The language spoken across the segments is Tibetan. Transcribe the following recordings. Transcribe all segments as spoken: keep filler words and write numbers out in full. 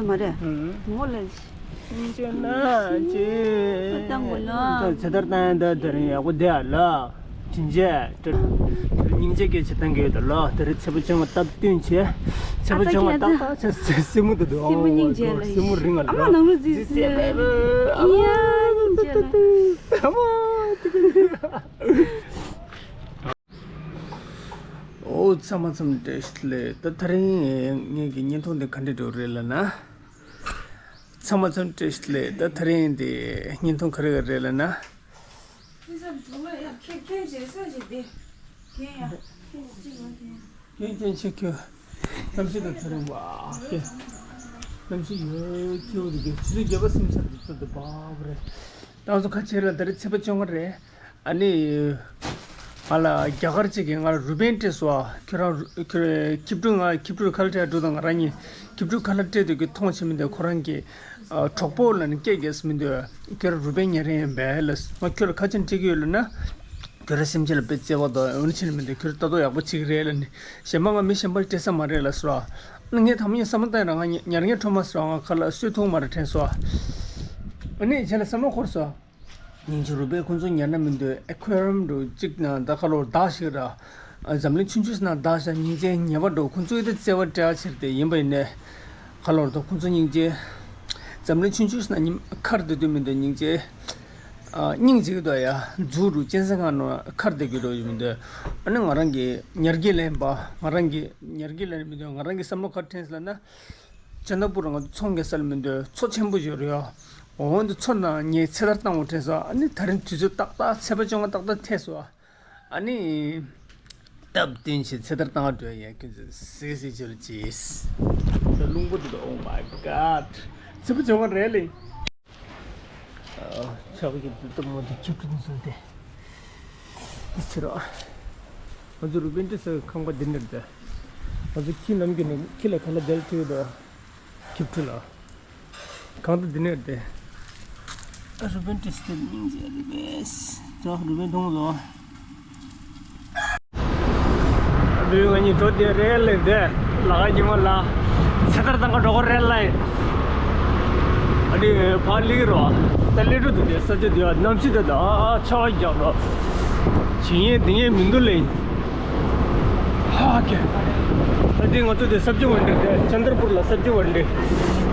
མ་རེད། ངོ་ལ། སྙིང་རྗེ་ན་ཅི། ད་ངོ་ལ། ད་ཚེ་ཐར་བཏང་ཡ་ད་དེ་རིང་ཡག་པོ་བསྡད་ཨ་ལ། དྲིན་ཆེ། དེ་སྙིང་རྗེ་སྐད་ཆ་བཏང་གི་ཡོད་ད་ལ། དེ་རིང་ཚེས་པ་བཅོ་ལྔ་སྟབས་བསྟུན་བྱས། ཚེས་པ་བཅོ་ལྔ་ཏག་ཏག་བྱས། སེམས་མུ་ད་དུ་སེམས་མུ་སྙིང་རྗེ་ལ། སེམས་མུ་རིང་ཨ་ལ། ཨ་མ་ནང་ལོ་ཟིག་ཟིག་ཡ་སྙིང་རྗེ་ལ། ཨ་མ། ཨོ་ཚང་མ་ཚང་མ་བཀྲ་ཤིས་བདེ་ལེགས། ད་དེ་རིང་ངེད་ཀྱི་བརྙན་ཐུང་འདི་ག་འདྲ་འགྲོ་རེད་ལབ་ན། ཚང་མ་ཚང་མ་བཀྲ་ཤིས་བདེ་ལེགས། ད་དེ་རིང་འདི་བརྙན་ཐུང་ག་རེ་ག་རེ་རེད་ལབ་ན། ཁྱོད་ཁྱོད་ཆེ་ཁྱོད། གནམ་གཤིས་དང་དེ་རིང་བ་ཁྱོད། གནམ་གཤིས་ཡོད་ཁྱོད་རིག་གི་ཆུ་ཚོད་བརྒྱད་པ་སིམ་ཚར་འདུག་ད་འདི་བབ་རེད། ད་ང་ཚོ་ཁ་ཆེ་ལ་ད་རེས་ཚེས་པ་བཅོ་ལྔ་རེད། ཨ་ནི། ང་ལ་རྒྱ་གར་གཅིག་གིས་ང་ལ་རུ་སྦལ་སྤྲད་སོང་། ཁྱོད་རང་རུ་ཁྱོད་ཁྱི་ཕྲུག་ང་ཁྱི་ཕྲུག་ཁ་ལག་སྤྲད་འགྲོ་དང་། ང་རང་གཉིས་ཁྱི་ཕྲུག་ཁ་ལག་སྤྲད་དུས་ཀྱི་མཐོང་ཆེ་མི་འདུག་ཁོ་རང་གིས་གྲོགས་པོ་ལ་ནི་སྐད་རྒྱག་སི་མི་འདུག་ཁྱོད་རང་རུ་སྦལ་ཉར་ཡིན་པས་ལ། ང་ཁྱོད་ལ་ཁ་ཆེམས་སྤྲད་ཀྱི་ཡོད་ལ་ན། ཁྱོད་རང་སེམས་ཅན་ལ་དཔེ་བརྩེ་བ་དང་འོན་ཆེན་མི་འདུག་ཁྱོད་རང་ལྟ་རྟོག་ཡག་པོ་བྱེད་ཀྱི་རེད་ལ་ནི། གཞན་པ་ང་མི་གཞན་པ་ལ་སྤྲད་ས་མ་རེད་ལ་སོ། ཨ་ནི་ངས་ཐ་མ་ཡིན་བསམ་བློ་བཏང་ར་ང་ཉར་ངས་ཁྲོ་མ་སོ། ང་ཁ་ལག་སུས་འཐུང་མ་ར་དྲན་སོ། ཨ་ནི་བྱས་ལ་བསམ་བློ་འཁོར་སོ། སྙིང་རྗེ། རུ་སྦལ་ཁོང་ཚོ་ཉར་ན་མི་འདོད། ཨེ་ཁོ་རམ་འགྲོ་གཅིག་ན་ད་ཁ་ལོར་བདག་ཞིག་ར། འཛམ་གླིང་ཆུང་ཆུང་ན་བདག་ཞག་སྙིང་རྗེ་ཉེ་བ་འགྲོ། ཁོང་ཚོའི་ད་བརྩེ་བ་སྤྲད་ཕྱིར་དེ་ཡིན་པ་ཡིན་ནས། ཁ་ལོར་ད་ཁོང་ཚོ་སྙིང་རྗེ། འཛམ་གླིང་ཆུང་ཆུང་ན་ཉིན་ཁར་སྡོད་དུས་མི་འདོད་སྙིང་རྗེ། སྙིང་རྗེ་གི་འདུག་ཡ། འཛུགས་རུ་གཅན་གཟན་ཁང་ནང་ཁར་སྡོད་ཀྱི་འགྲོ་ཡི་མི་འདོད། ཨ་ནི་ང་རང་གི་ཉར་གི་ལེན་པ། ང་རང་གི་ཉར་གི་ལེན་མི་འདོད། ང་རང་གི་བསམ་བློ་ག་དྲན་སོང་ལབ་ན། ཅན་དྲ་པུར་ང་ཚོ་ཚོང་རྒྱག་ས་ལ་མི་འདོད། མཚོ་ཆེན་པོ་ཞིག་རེད་ཡ། འོ་འདི་མཚོ་ནང་ངས་ཚེ་ཐར་བཏང་བ་དྲན་སོང་། ཨ་ནི་ད་རིང་དུས་ཚོད་ཏག་ཏག་ཚེས་པ་བཅོ་ལྔ་ཏག་ཏག་ཐེག་སོང་། ཨ་ནི། སྟབས་བསྟུན་བྱས་ཚེ་ཐར་བཏང་བ་འགྲོ་ཡ། ཁྱོད་ཚོ་སིག་སིག་ཅོར་ཅིས། ད་རླུང་པོ་འདུག Oh my god. ཚེས་པ་བཅོ་ལྔ་རེད་ལེ། ཆག་གི་འདུག་སྟབས་མོ་འདི་ཁྱི་ཕྲུག་འདི་ཚོ་དེ། འདི་ཕྱིར་རོ། ང་ཚོ་རུ་སྦལ་སྤྲད་སའི་ཁང་པ་འདི་འདྲ་རེད། ང་ཚོ་ཁྱི་ནམ་རྒྱུན་ནས་ཁྱི་ལ་ཁ་ལག་དེ་ལ་སྤྲད་འདུག་ཁྱི་ཕྲུག་ལ། གང་དུ་འདི་ནས་བསྡད། ཨ་རུ་སྦལ་སྤྲད་སའི་སྙིང་རྗེ་རེད་པས། ཅོ་རུ་སྦལ་མཐོང་ལོ། ལུས་ང་གཉིས་འགྲོ་བསྡད་རེད་ལེ་འདི། ལ་ཁ་ཉི་མ་ལ། ཚེ་ཐར་བཏང་ག་འགྲོ་གི་རེད་ལེ། ཨ་ནི་ཕར་སླེབས་རོ། ད་སླེབས་འགྲོ་འདུག་སྟེ་ས་ཆ་འདི་ཡ་གནམ་གཤིས་ད་ད་ཨ་ཆར་པ་རྒྱག་རོ། བྱེད་ཡས་འདི་ཡས་མི་འདུག་ལེ། ཧ་ཀེ། ད་འདི་ང་ཚོ་དེ་སབ་ཇི་མན་ཌི་དེ་ཅན་དྲ་པུར་ལ་སབ་ཇི་མན་ཌི་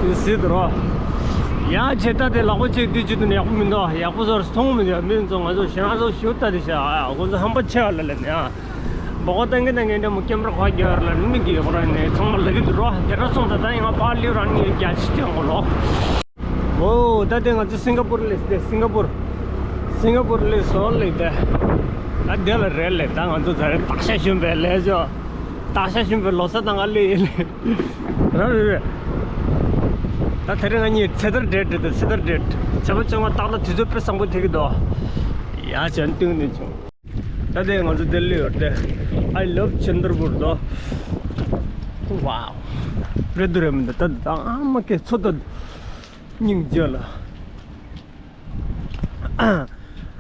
དེ་ཟེར་དུ་རོ། ཡ་བྱས་ད་དེ་ལག་པ་ཅིག་དེ་བྱེད་དུ་ནས་ཡག་པོ་མི་འདུག་ཡག་པོ་བཟོ་ར་མཐོང་མི་འདུག་མི་ཚོ་ང་ཚོ་ཞེ་དྲག་ཚོ་ཞུ་ལྟ་དེ་བྱ་ཨ་ཁོ་ཚོ་ཧམ་པ་ཆེ་བ་ལ་ལབ་ནས་ཨ། འབོག་པ་བཏང་གི་བཏང་གི་འདྲ་མོ་ཀེམ་ར་ཁ་རྒྱག་ར་ལ་མི་གི་ཡོད་ར་ནས་ཚང་མ་ལབ་ཀྱི་འདུག་རོ། དེ་འདྲ་སོང་ད་ད་ཡང་ཕར་སླེབས་རང་ཉིད་རྒྱ་ཆེ་ཆེ་ཡོང་གོ་ལོ། ཨོ་ད་དེ་ང་ཚོ་སིང་ག་པུར་སླེབས་ཏེ་སིང་ག་པུར། སིང་ག་པུར་སླེབས་སོང་ལེ་ད། ད་དེ་ལ་རེད་ལེ་ད་ང་ཚོ་ད་རེད་སྟག་ཤ་ཞོན་པའི་ལས་ཆོ། སྟག་ཤ་ཞོན་པའི་ལོ་གསར་དང་ང་ལེ་ཡིན་ལེ། རང་རེད་རེད། ད་དེ་རིང་ང་གཉིས་ཚེ་ཐར་བསྡད་དེ་ཚེ་ཐར་བསྡད། ཚེས་པ་བཅོ་ལྔ་ཏག་ཏག་དུས་ཚོད་དཔེ་བཟང་པོ་ཐེག་གི་འདུག་ཡ་ཅན་ཏུང་ནས་བྱུང་། ད་དེ་ང་ཚོ་ལྡི་ལི་ཡོད་དེ། I love Chandrapur དོ། Wow. རེད་འདུག་རེད་མི་འདུག་ད་ད་ཨ་མ་ཀེ་ཚོ་ད་སྙིང་རྗེ་ལ།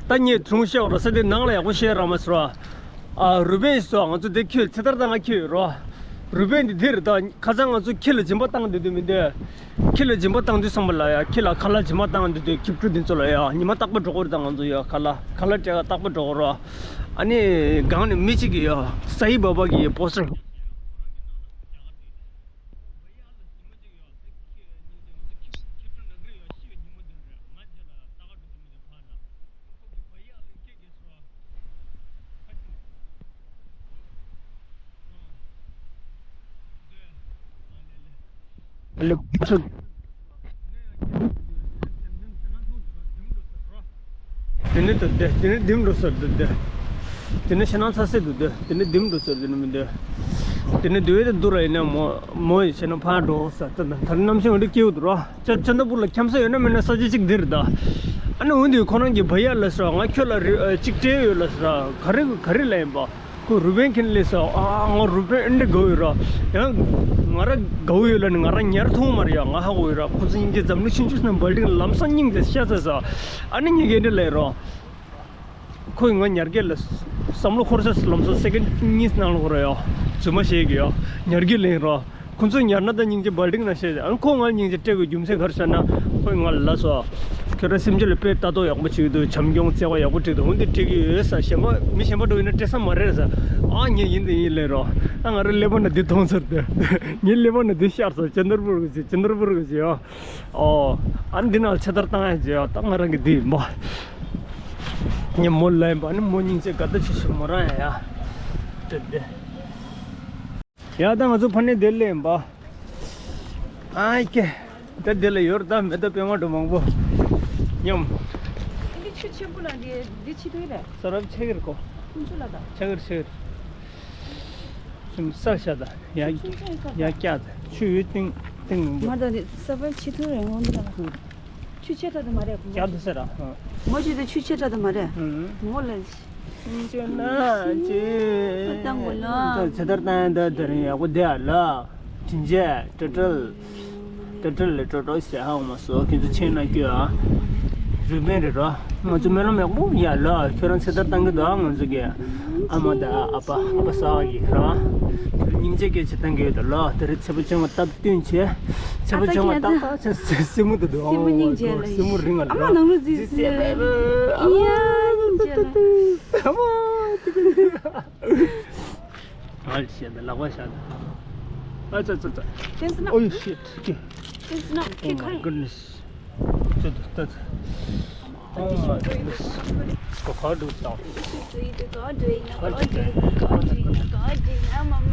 ད་ངས་དྲུང་བཤད་རོ་ས་དེ་ནང་ལ་ཡག་པོ་བཤད་ར་མ་ཟེར་བ། ཨ་རུ་སྦལ་སོ་ང་ཚོ་དེ་ཁྱོད་ཚེ་ཐར་དང་ང་ཁྱོད་ཡོད་རོ། རུ་སྦལ་འདི་དེ་རེད་ད་ཁ་སང་ང་ཚོ་ཁྱི་ལ་སྦྱིན་པ་བཏང་འདུག་འདུག་མི་འདུག་ཁྱི་ལ་སྦྱིན་པ་བཏང་དུས་ཚང་མ་ལ་ཡ། ཁྱི་ལ་ཁ་ལག་སྦྱིན་པ་བཏང་འདུག་འདུག་ཁྱི་ཕྲུག་འདི་ཚོ་ལ་ཡ། ཉི་མ་རྟག་པར་འགྲོ་གི་རེད་ད་ང་ཚོ་ཡ། ཁ་ལག་ཁ་ལག་སྤྲད་ག་རྟག་པར་འགྲོ་གི་རེད། ཨ་ནི་སྒང་ནས་མི་གཅིག་གིས་ཡ་སའི་བྷ་བྷ་གི་པོ་སི་ཊར། ལེ་ཚུ། དེ་ནས་དུ་དེ་དེ་ནས་ལྡིམ་འགྲོ་ས་དུ་དེ། དེ་ནས་ཕྱི་ནང་ཚ་སེ་དུ་དེ་དེ་ནས་ལྡིམ་འགྲོ་ས་དེ་ནས་མི་དེ། དེ་ནས་དུ་བའི་དུ་དུ་ར་ཡིན་ན་མོ་མོ་ཡི་ཕྱི་ནང་ཕར་འགྲོ་ས་དུ་ན་ཐར་གནམ་སེང་འདི་སྐྱེའུ་དུ་ར་ཅ་ཅ་ད་པུར་ལ་འཁྱམ་ས་ཡོད་ན་མེད་ན་ས་ཆ་གཅིག་འདིར་ད། ཨ་ནི་འོན་ཏེ་ཁོ་རང་གི་བ་ཡ་ལ་ས་ང་ཁྱོད་ལ་རི་ཨ་གཅིག་སྤྲད་ཡོད་ལ་ས་ག་རེ་ག་རེ་ལ་ཡིན་པ། ཁོ་རུ་སྦལ་ཁྱེར་སླེབས་སོང་། ཨ་ཨ་ང་རུ་སྦལ་ཨེ་འདྲ་དགའ་བོ་ཡོད་ར། ཡང་ང་ར་དགའ་བོ་ཡོད་ལ་ནི་ང་ར་ཉར་ཐུབ་མ་རེད་ཡ། ང་ཧ་གོ་ཡོད་ར། ཁོ་ཚོ་སྙིང་རྗེ་འཛམ་གླིང་ཆུང་ཆུང་སྣ་འབལ་ཏིང་ལམ་སང་སྙིང་རྗེ་ཤ་ཚ་ས། ཨ་ནི་ཉིན་གྱི་འདྲ་ལས་རོ། ཁོས་ང་ཉར་གི་ལ་བསམ་བློ་འཁོར་ས་ལམ་སང་སེ་ཀེན་གཉིས་ནང་ལ་འཁོར་ཡ། རྫུན་མ་བཤད་གི་ཡ། ཉར་གི་ལེན་རོ། ཁོ་ཚོས་ཉར་ན་ད་སྙིང་རྗེ་བལ་འབྲིང་ན་བཤད། ཨ་ཁོ་ང་ལ་སྙིང་རྗེ་སྤྲད་དགོས་རྒྱུ་མཚན་ག་རེ་ཟེར་ན། ཁོས་ང་ལ་ལབ་སོང་། ཁྱོད་རང་སེམས་ཅན་ལ་དཔེ་ལྟ་རྟོག་ཡག་པོ་བྱེད་ཀྱི་འདུག་བྱམས་སྐྱོང་བརྩེ་བ་ཡག་པོ་སྤྲད་འདུག་འོ་འདི་སྤྲད་ཀྱི་ཡོད་ས། གཞན་པ་མི་གཞན་པ་འདྲ་བོ་ཡིན་ན་སྤྲད་ས་མ་རེད་ས། ཨ་ངས་ཡིན་དེ་ཡིན་ལབ་རོགས། ཨ་ང་རང་ཀླད་པ་ན་འདི་མཐོང་ཚར་ཏེ། ངའི་ཀླད་པ་ན་འདི་ཤར་སོང་། ཅན་དར་པུར་གི་ཅི་ཅན་དར་པུར་གི་ཅི་ཨ། ཨོ། ཨ་འདི་ནང་ཆེ་དར་བཏང་ཡ་ཅི་ཨ། ད་ང་རང་གི་འདི་ཡིན་པ། ངས་མོ་ལ་ཡིན་པ་ནི་མོ་སྙིང་རྗེ་དགའ་ད་ཆེ་ཆེ་མོ་རང་ཡ་ཡ། དེ་དེ། ཡ་ད་ང་ཚོ་ཕ་ནས་དེ་ལེན་པ། ཨ་ཀེ། ད་དེ་ལ་ཡོར་ད་མེ་ད་པད་མ་འགྲོ་མང་པོ་མཉམ། འདི་ཆུ་ཆེན་པོ་ལ་འདི་འདི་ཆི་དུས་རེད། ས་རབ་ཆེ་གི་རེད་ཀོ། ཁུང་ཆུ་ལ་ད། ཆེ་གི་རེད་ཆེ་གི་རེད། ཅུང་ས་ཤ་ད་ཡ་ཆུང་ཆུང་ས་ད། ཡ་ཀྱ་ད་ཆུ་ཡོད་སྟེང་སྟེང་མང་པོ། མ་ད་འདི་ས་བབ་ཆེ་དུས་རེད་འོང་ད། ཆུ་ཆེ་དྲགས་དུ་མ་རེད། ཀྱང་དུ་ཟེར་ར། ངོ་ཅི་དུ་ཆུ་ཆེ་དྲགས་དུ་མ་རེད། ངོ་ལ། ཅི་ན་ཅི། ད་ངོ་ལ། ད་ཚེ་ཐར་བཏང་ཡ་ད་དེ་རིང་ཡག་པོ་བསྡད་ཡ་ལ། དྲིན་ཆེ་ཏྲ་ཏྲལ། ཏྲ་ཏྲལ་ལ་ཏྲོ་ཏྲོ་ཟེར་ཧ་འོ་མ་སོ་ཁྱེད་ཚོ་ཆེན་ན་སྐྱོ་ཨ། རུས་སྦལ་རེད་རོ། ང་ཚོ་སྨོན་ལམ་ཡག་པོ་ཡ་ལ་ཁྱོད་རང་ཚེ་ཐར་བཏང་གི་འདུག་ཨ་ང་ཚོ་གི། ཨ་མ་དང་ཨ་ཕ་ཨ་ཕ་ས་ཡི་ར། སྙིང་རྗེ་སྐད་ཆ་བཏང་གི་ཡོད་ད་ལ་དེ་རིང་ཚེ་པོ་ཆུང་བ་སྟབས། བསྟུན་བྱས། ཚེ་པོ་ཆུང་བ་ཏག་ཏག་བྱས་སེ་སེ་མོ་དུ་འདུག་སེ་མོ་སྙིང་རྗེ་ལ་སེ་མོ་རིང་ང་ལ་ཨ་མ་ནང་རུ་ཟིག་ཟིག་ཡ་སྙིང་རྗེ་ལ། ཨ་མ་དེ་ག་ཨ་མ་དེ་ག་ཨ་ལ་བཤད་ད་ལག་པ་བཤད་ད། ཨ་ཙ་ཙ་ཙ། ཏེན་སི་ན། Oh shit. ཏེན་སི་ན། Oh my goodness. ཙ་ཙ་ཙ། Oh my goodness. ག་ག་འགྲོ་དང་།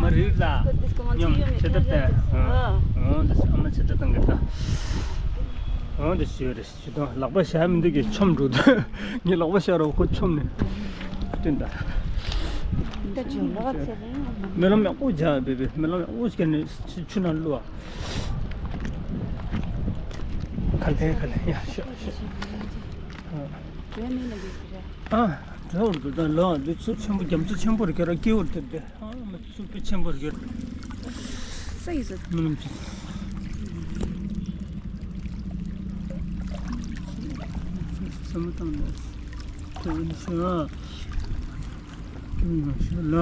མ་རིག་ལ། ཉམས་ཆེ་ད་ལྟ། འོང་འདི་ཨ་མ་ཆེ་ད་བཏང་གི་ད། འོང་འདི་ཞུ་རེ་ཞུ་དང་ལག་པ་བཞག་མི་འདུག་གི་ཆོམ་འགྲོ་ད། ངས་ལག་པ་བཞག་རོགས་ཁོ་ཆོམ་ནས། བསྟན་ད། སྨོན་ལམ་ཡག་པོ་བྱ་བེ་བེ་སྨོན་ལམ་ཡག་པོ་བྱས་ནས་ཆུ་ནང་བླུགས་ཨ། ག་ལེ་ག་ལེ་ཡ་ཤོག་ཤོག་ཨ། ཨ། དེ་འོར་དུ་ད་ལོ་འདི་ཚུར་ཆེན་པོ་རྒྱ་མཚོ་ཆེན་པོ་རེད་ཀྱི་ར་སྐྱེ་བོར་དེར་དེ་ཨ་མ་ཚུར་དཔེ་ཆེན་པོ་རེད་ཀྱི་ར། ས་ཡིས་སུ། སྨོན་ལམ་ཆེ། ས་མ་བཏང་ནས་དེ་འོན་ཤོག་ཨ། ཁྱོད་ཡང་ཤོག་ལ།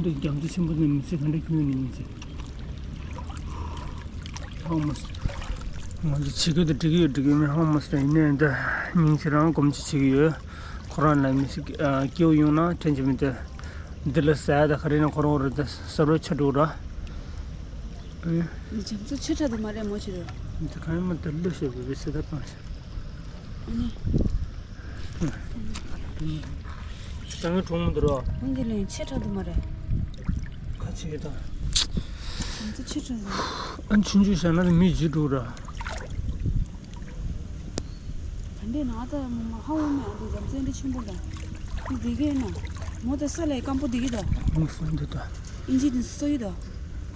འདི་རྒྱ་མཚོ་ཆེན་པོ་ནས་མི་ཚེ་ག་འདྲ་ཁྱོད་ནས་མི་ཚེ། ཧང་མ་སི། ང་ཚོ་བྱེད་ཀྱི་འདུག་འགྲིག་གི་ཡོད་འགྲིག་གི་མེད་ཧང་མ་སི་ཡིན་ནའི་འདི་སྙིང་རྗེ་རང་སྒོམ་ཅིག་བྱེད་ཀྱི་ཡོད། ཁོ་རང་ལ་མི་ཚེ་སྐྱེ་བོ་ཡོང་ན་དྲན་གྱི་མི་འདུག་འདི་ལ་ཟ་ཡ་ད་ག་རེ་ན་ཁོ་རང་རེད་ད་གསར་བའི་ཆ་འགྲོ་ར། འདི་རྒྱ་མཚོ་ཆེ་དྲགས་དུ་མ་རེད་མོ་ཆེ་རེད། འདི་ག་ཡིན་མ་དེ་ལོས་བྱེད་དགོས་པའི་སེ་ད་བཏང་ཤག་ཨ་ནི། ད་ངའི་གྲོང་མོ་འདི་རོ། འོན་ཏེ་ལན་ཆེ་དྲགས་དུ་མ་རེད། ཁ་ཆེ་གི་དང་། ང་ཚོ་ཆེ་དྲགས་དུ། ཨ་ཆུང་ཆུང་བཞག་ན་མི་བརྗེད་འགྲོ་ར། ཨ་འདྲས་ན་ད་མ་ཧ་འོ་མེ་ཨ་འདྲས་རྒྱ་མཚོ་འདྲ་ཆེན་པོ་དང་། འདི་དེ་གས་ན། མོ་ད་ས་ལ་སྐམ་པོ་དེ་གས་ད། མོ་སོང་འདི་ད། ཨིན་ཇི་དེ་སོ་ཡི་ད།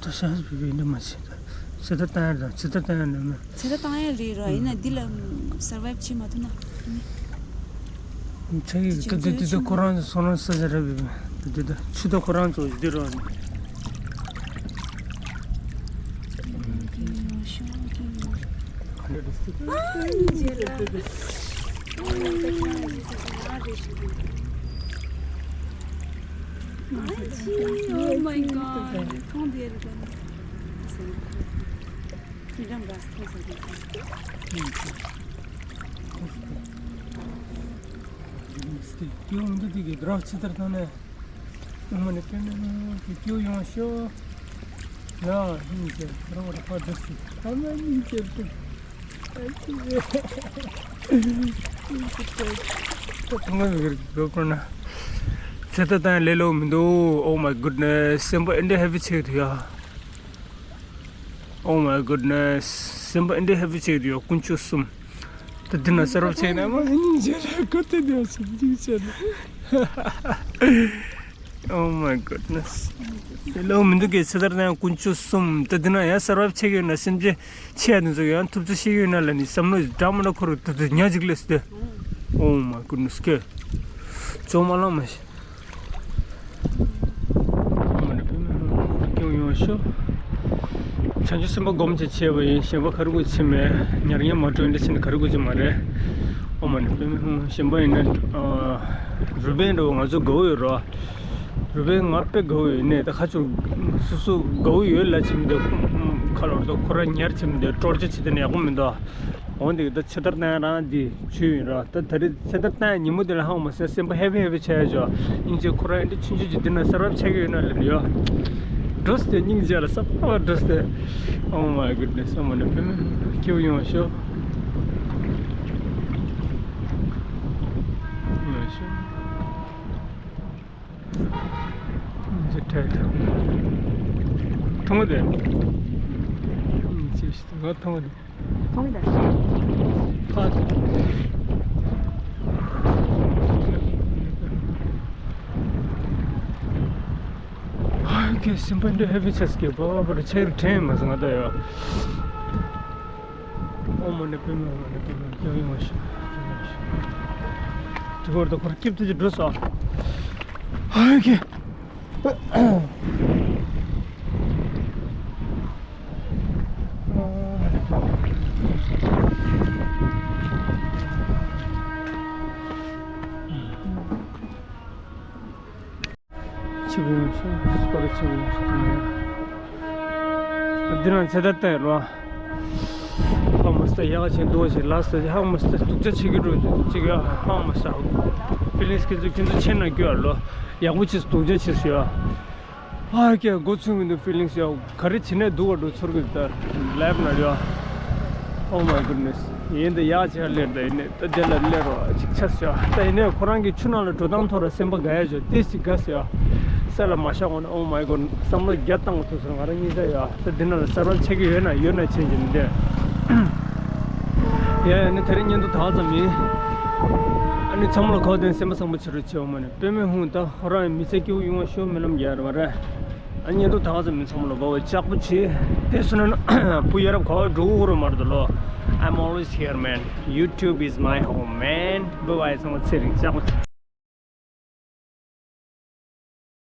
ད་ཤ་ཤ་བི་བི་འདི་མ་ཆེ་ད། ཚེ་ད་ལྟ་ཡ་ད་ཚེ་ད་ལྟ་ཡ་ན་མ། ཚེ་ད་བཏང་ཡ་རེད་རོ་ཡིན་ན་འདི་ལ་སར་བའིབ་བྱེད་མ་ཐུབ་ན། ཚེ་ཡི་ད་འདི་འདི་ད་ཁོ་རང་ཚོ་སོང་རང་ས་ཆ་ར་བི་བི་འདི་ད་ཆུ་ད་ཁོ་རང་ཚོ་འདི་རོ། Oh my god. Freedom bus. སྐྱེ་བོ་འདི་དེ་གི་སྒྲ་ཇི་ལྟར་བཏང་ནས། ཨ་མ་ནི་པེ་མེ་ཧུང་གི་སྐྱེ་བོ་ཡོང་ཤོག་ལ་སྙིང་རྗེ་རང་རེ་ཕ་འདྲ་སི་ཨ་མ་སྙིང་རྗེ་པེ། ད་ཐུང་ངུ་གི་རྒྱུ་ཁོ་ན་ཚེ་ད་བཏང་ལེ་ལོ་མི་འདུག Oh my goodness. སེམས་པ་ཨེ་འདྲ་ཧེ་བི་ཆེ་གི་འདུག་ཡ། Oh my goodness. སེམས་པ་ཨེ་འདྲའི་ཧེ་པི་ཆེ་གི་ཡོད། དཀོན་མཆོག་གསུམ། ད་འདི་ན་གསར་པ་ཆེ་ན་མ་སྙིང་རྗེ་ལ་ཁོ་ཐེ་དེ་སུ་སྙིང་རྗེ་ལ། Oh my goodness. དེ་ལོ་མི་འདུག་གི་ཚེ་ཐར་ན་ཡང་དཀོན་མཆོག་གསུམ། ད་འདི་ན་ཡང་གསར་པ་ཆེ་གི་ཡོད་ན་སེམས་ཅན་ཆེ་ཡ་དེ་ཚོ་ཡང་ཐུབ་ཚོད་ཤེས་ཡོད་ན་ལ་ནི་བསམ་བློ་འདྲ་མ་འདྲ་འཁོར་ཐུབ་ཚོད་ཉག་ཅིག་ལས་སུ་དེ། Oh my goodness. ཀེ་ཅོག་མ་ལང་མ་ཤི། སྐྱོང་ཡོང་ཤོག་བྱང་ཆུབ་སེམས་དཔའ་སྒོམ་ཅིག་བྱས་པ་ཡིན། གཞན་པ་ག་རེ་དགོས་ཅི་མེད། ཉར་ཉན་མ་སྤྲོད་འདི་ཕྱིན་ག་རེ་དགོས་ཅི་མ་རེད། ཨོ་མ་ནི་པེ་མི་ཧུང་གཞན་པ་ཡིན་ན་རུ་བན་འགྲོ་ང་ཚོ་དགའ་བོ་ཡོད་རོ། རུས་སྦལ་ང་དཔེ་དགའ་བོ་ཡོད་ནས། ད་ཁ་ཆུ་སོ་སོ་དགའ་བོ་ཡོད་ལ་ཆེ་མི་འདུག་ཁ་ལོར་དུ་ཁོ་རང་ཉར་ཆེ་མི་འདུག་སྤྲོ་སྐྱིད་ཆེ་དེ་ནས་ཡག་པོ་མི་འདུག་འོན་ཏེ་ད་ཚེ་ཐར་བཏང་རང་འདི་ཆུ་ཡིན་ར། ད་ད་རེས་ཚེ་ཐར་བཏང་ཉིན་མོ་དེ་ལ་ཧང་མ་སེ་སེམས་པ་ཧེ་པི་ཧེ་པི་ཆགས་ཡ་ཅོ། སྙིང་རྗེ་ཁོ་རང་འདི་ཆུང་ཆུང་ཅིག་འདི་ན་ས་རབ་ཆགས་ཀྱི་ཡོད་ན་ལེ་ཡོ། འགྲོ་སྟེ་སྙིང་རྗེ་ལ་ས་པ་འགྲོ་སྟེ། Oh my goodness. ཨོ་མ་ནི་དཔེ་མི་སྐྱིད་པོ་ཡོང་ཤོག་ཡོང་ཤོག་ཐུང་ངུ་དེ། ཅི་ཞིག་ང་ཐུང་ངུ་དེ། ཐུང་ངུ་དེ། ཕ། ཧ་ཀེ་སེམས་པ་འདི་ཧེ་པི་ཆགས་ཀྱི་བ་བ་བ་ཆེར་དྲན་མ་སོང་ང་ད་ཡོ། ཨོ་མ་ནི་པི་མ་མ་ནི་པི་མ་ཡོ་ཡོ་ཤི་ཡོ་ཤི། དེ་བར་དུ་ཁོར་སྐྱིབ་ཏུ་ཅི་འགྲོ་སོ། ཨ་ཀེ། ཆི་བུ་ཡོང་ཤོག་སྐོར་ཆི་བུ་ཡོང་ཤོག་འདི་ན་ཚེ་ད་ལྟ་རོ། ཧ་མ་སྟ་ཡག་ཆེན་འདུག་ཆེ་ལ་སྟ་ཧ་མ་སྟ་སྡུག་ཅག་ཆེ་གི་འགྲོ་ཅིག་ཡ་ཧ་མ་སྟ། ཕི་ལིང་སི་ཁྱེད་ཚོ་ཁྱེད་ཚོ་ཆེ་ན་སྐྱོ་ཨ་ལོ། ཡག་པོ་ཆེ་སྡུག་ཅག་ཆེ་སུ་ཡ། ཨ་ཀྱེ་མགོ་ཚོས་མི་འདུག་ཕི་ལིང་སི་ཡ། ག་རེ་བྱེད་ནས་སྡུག་ག་འགྲོ་ཚོར་གི་ད་ལེབ་ན་ཡ། Oh my goodness. ཡིན་ད་ཡག་ཆེ་ལེར་ད་ཡིན་ནས་ད་དེ་ལ་ལེར་རོ་ཅིག་ཆ་སུ་ཡ། ད་ཡིན་ནས་ཁོ་རང་གི་ཆུ་ནང་ལ་འགྲོ་སྟངས་ཐོག་ར་སེམས་པ་དགའ་ཡ་ཅོ་ཏེ་ཞིག་དགའ་སུ་ཡ། སེ་ལ་མ་ཤ་འོང་ན། Oh my god. བསམ་བློ་བརྒྱ་བཏང་གི་ཐུག་སོང་ང་རང་གཉིས་ཆ་ཡ། ད་འདི་ན་ལ་ས་རབ་ཆགས་ཀྱི་ཡོད་ན་ཡོད་ན་ཆེན་གྱི་མི་འདོད། ཡ་ཡ་ནི་དེ་རིང་བརྙན་ཐུང་ད་ག་ཙམ་ཡིན། ཨ་ནི་ཚང་མ་ལ་གོ་དོན་སེམས་པ་བཟང་པོ་བྱེད་རོགས་བྱེད། འོ་མ་ནི་པེ་མེ་ཧུང་ད་ཧོ་རང་མི་ཚེ་སྐྱིད་པོ་ཡོང་བ་ཤོག་སྨོན་ལམ་རྒྱག་ར་བ་ར། ཨ་བརྙན་ཐུང་ད་ག་ཙམ་ཡིན། ཚང་མ་ལ་གོ་བ་ལྕགས་པོ་བྱེད། དེ་སོང་ན་བུ་ཡ་རབས་ག་བ་འགྲོ་གི་རོ་མ་རེད་ལོ། I'm always here, man. YouTube is my home, man. Bye bye. ཚང་མ་ཚེ་རིང་ལྕགས་པོ་བྱེད།